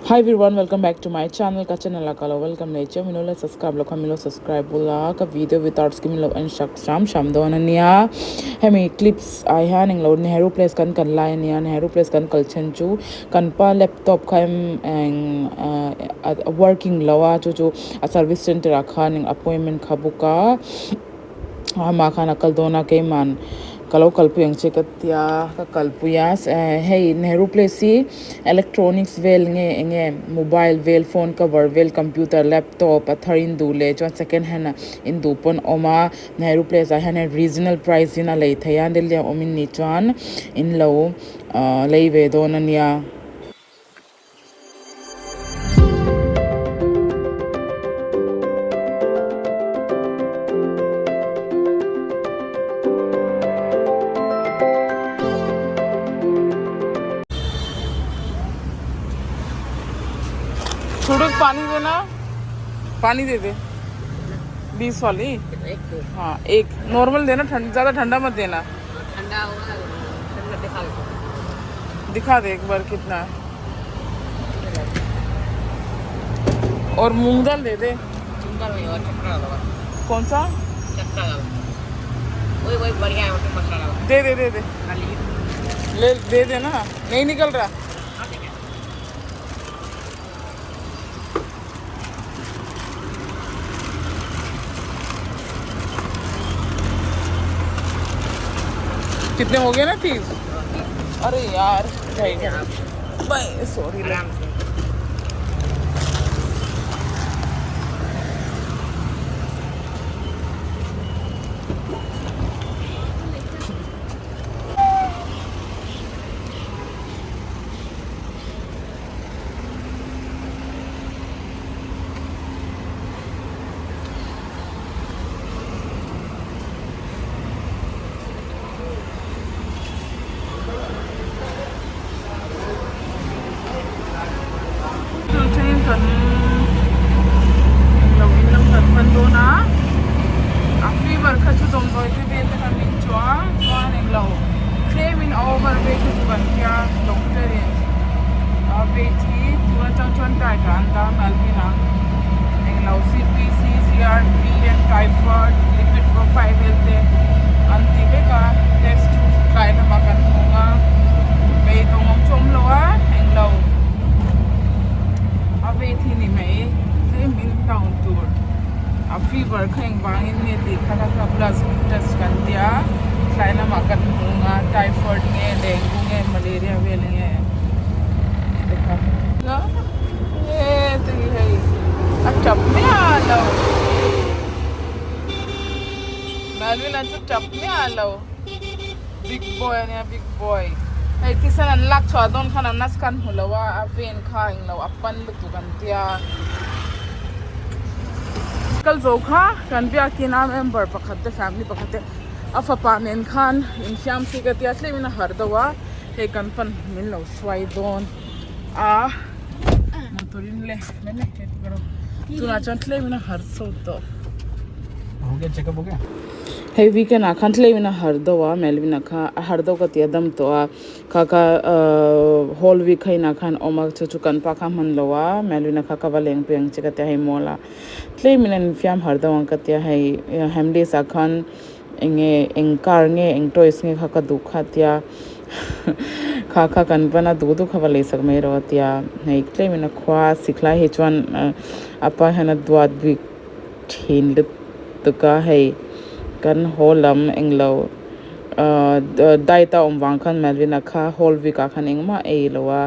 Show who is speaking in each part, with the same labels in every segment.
Speaker 1: Hi everyone, welcome back to my channel. Ka channel a ka lo welcome leh cheu milo la subscribe lo kha milo subscribe bula ka video without skin milo en sak hram hram dawn ania. Hemi clips ah hian englo Nehru place kan kal lai ania Nehru place kan kal chhan chu kan pa laptop kha em eng a working lo a chu chu a service center ah khan appointment kha book a. Amah khan a kal dawn a keiman ka lo kalpui ang che ka tia ka kalpui a hei Nehru place hi electronics vel nge eng nge mobile vel phone cover vel computer laptop a thar in duh leh chuan second hand ah in duh pawn a awm a Nehru place ah hian regional price in a lei theih a Delhi ah awm in nih chuan in lo ah lei ve dawn a nia. थोड़ा पानी देना पानी दे दे 20 वाली हाँ एक नॉर्मल देना ठंड ज़्यादा ठंडा मत देना।
Speaker 2: ठंडा होगा ठंडा दिखा दो।
Speaker 1: दिखा दे एक बार कितना है। और मूंग दाल दे दे।
Speaker 2: मूंग दाल नहीं और चटका डालो।
Speaker 1: कौन सा
Speaker 2: चटका डालो, वही वही बढ़िया है, उसमें मसाला डालो।
Speaker 1: दे दे दे दे ले दे दे ना, नहीं निकल रहा। कितने हो गए ना 30? अरे यार भाई sorry. CPC, CRP and typhoid, lipid profile te an ti vek a test chu tlai lamah kan hmu a beidawng awm chu awm lo a englo a weight hi ni mai tlem in down tur a fever kha engvangin nge tih kha kha blood test kan tia tlai lamah kan hmu a typhoid nge dengue nge malaria vel nge te kha hei a tap miah lo Melvin a chu tap miah lo big boy ania big boy hei thisen an lak chhuah dawn khan an nasa khan hmu lo a a ven kha englo a pan lutuk an tia kal zo kha kan biakin a member pakhat te family pakhat te a fapa nen khan infiam si ka tia tlem in a harh deuh a hei kan pan min lo hruai dawn a motor in le tunah chuan tlem in a harh chho tawh. Hei weekend ah khan tlem in a harh deuh a Melvin a kha a harh deuh ka ti a dam tawh a kha kha whole week kha inah khan awm a chu chu kan pa kha hman lo a Melvin a kha ka va leng pui ang che ka tia hei mall ah tlem in an infiam harh deuh ang ka tia hei Hamleys ah khan eng nge eng car nge eng toys nge kha ka duh kha tia kha kha kan van a duh duh kha va lei sak mai rawh a tia hei tlem in a khua a sik lai hi chuan a pa hian a duat bik thin lutuk a hei kan haw lam englo diet a awm vang khan Melvin a kha whole week ah khan engmah ei lo a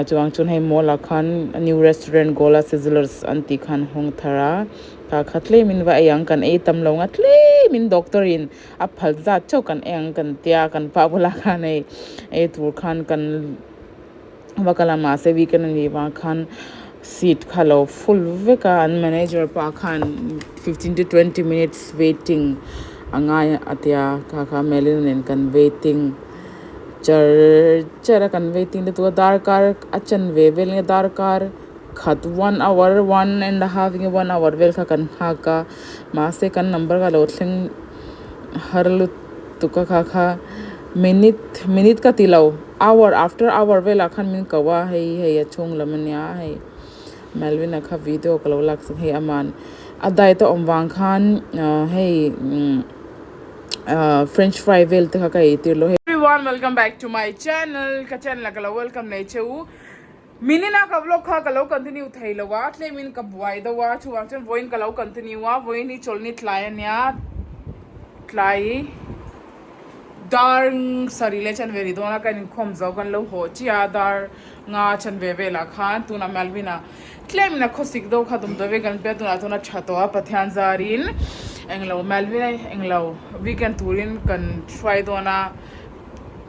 Speaker 1: chuang chuan hei mall ah khan new restaurant Gola Sizzlers an tih khan hawng thar a. Kha kha tlem in va ei ang kan ei tam lo nga tlem in doctor in a phal zat chauh kan ei ang kan tia kan pa bulah khan hei ei tur khan kan va kal a mahse weekend a nih vang khan seat kha lo full vek a an manager pa khan 15 to 20 minutes waiting a ngai a tia kha kha Melina nen kan waiting char char a kan waiting lutuk a darkar a chanve vel nge darkar. Khat one hour one and a half nge one hour vel kha kan nghak a mahse kan number kha lo thleng har lutuk a kha kha Minute minute ka ti lo hour after hour velah khan min ko a hei hei a chhung lam ania hei Melvin-a kha video ka lo lak sak hei aman a diet a awm vang khan ah hei umm ah french fry vel te kha ka ei tir lo hei. Everyone welcome back to my channel ka channel ah ka lo welcome leh che u minute a ka vlog kha ka lo continue thei lo a tlem in ka buai deuh a chuvang chuan vawiin ka lo continue a vawiin hi chawlhni tlai ania tlai. Dar sarih leh chanve ri dawn a kan inkhawm zo kan lo haw chiah a dar nga chanve velah khan tunah Melvin a tlem in a khawsik deuh kha dawmdawi vek kan pe a tunah chuan a tha tawh a Pathian zarin englo Melvin a englo weekend turin kan hruai dawn a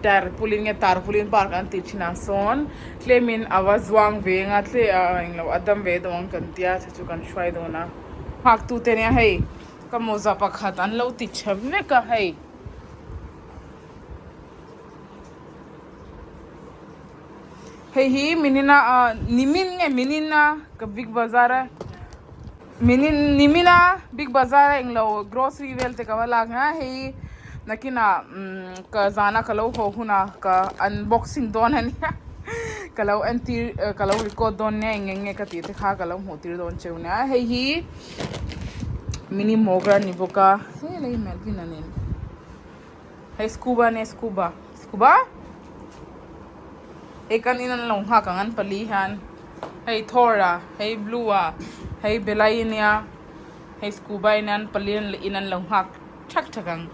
Speaker 1: tarpulin nge tarpulin park an tih thin ah sawn tlem in a va zuang ve anga tle a englo a dam ve deuh ang kan tia chu chu kan hruai dawn a nghak tu te nia hei. Ka mawza pakhat an lo ti chhe vek a hei. Hei hi minina ah nimin nge minina ka big bazar a minin nimina big bazar a englo grocery vel te ka va lak a hei nakinah umm ka zana ka lo haw hunah ka unboxing dawn a nia ka lo entir ka lo record dawn nia eng eng nge ka tih te kha ka lo hmuh tir dawn cheu nia hei hi. Mini mogra ni bawk a helai Melvin a nen hei scuba ania scuba scuba hei kan in an lo nghak ang an pali hian hei Thor a hei blue a hei belai ania hei scuba ania an pali in an lo nghak thak thak ang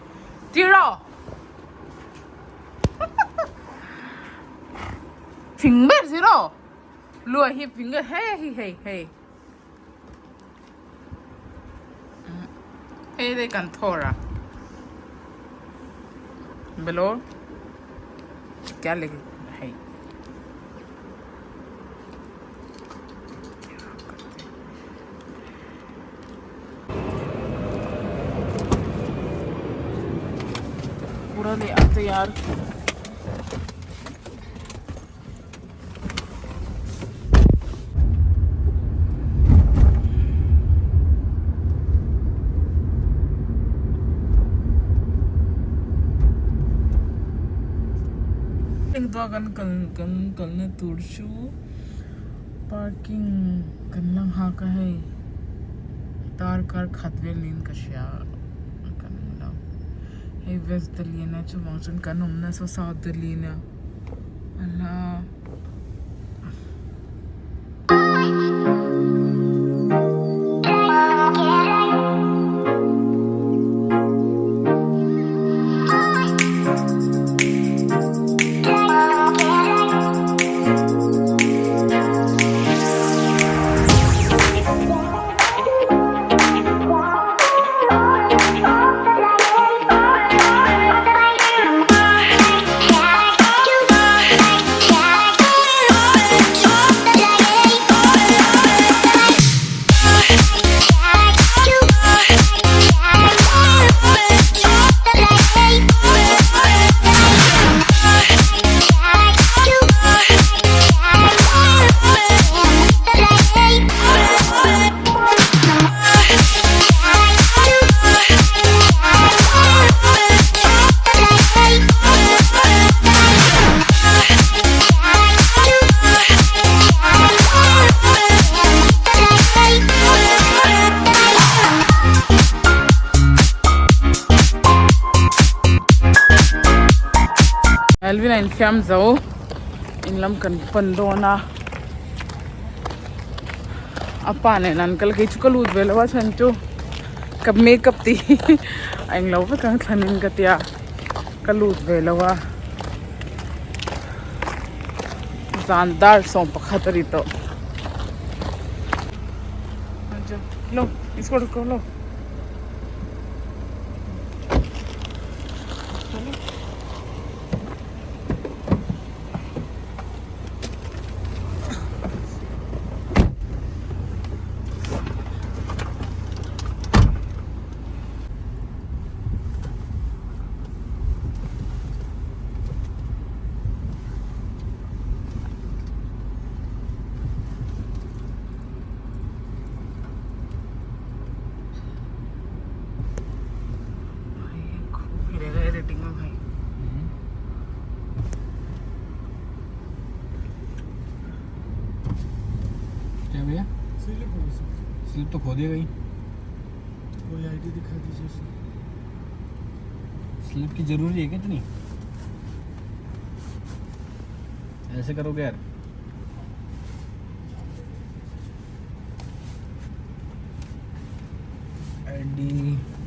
Speaker 1: tiraw thing ber ziraw lua hi finger hei hei hei. Hei le kan thawr a belo kya le hei pura le aate yaar. Kan kal kan kalna tur chu parking kan la nghak a hei darkar khat vel niin ka hria kan lo hei west delhi ania chuvang chuan kan awmna saw south delhi ania. Ala. Alvin a infiam zo in lam kan pan dawn a a pa nen an kal kei chu ka lut ve lo a chhan chu ka makeup tih hi a englo vek ang thlan in ka tia ka lut ve lo a zan dar 11 a ri tawh lo lo.
Speaker 3: क्या भैया? स्लिप तो खो दी गई।
Speaker 4: कोई आईडी दिखा दीजिए sir.
Speaker 3: Slip की जरूरी है कितनी? ऐसे करोगे यार। आईडी।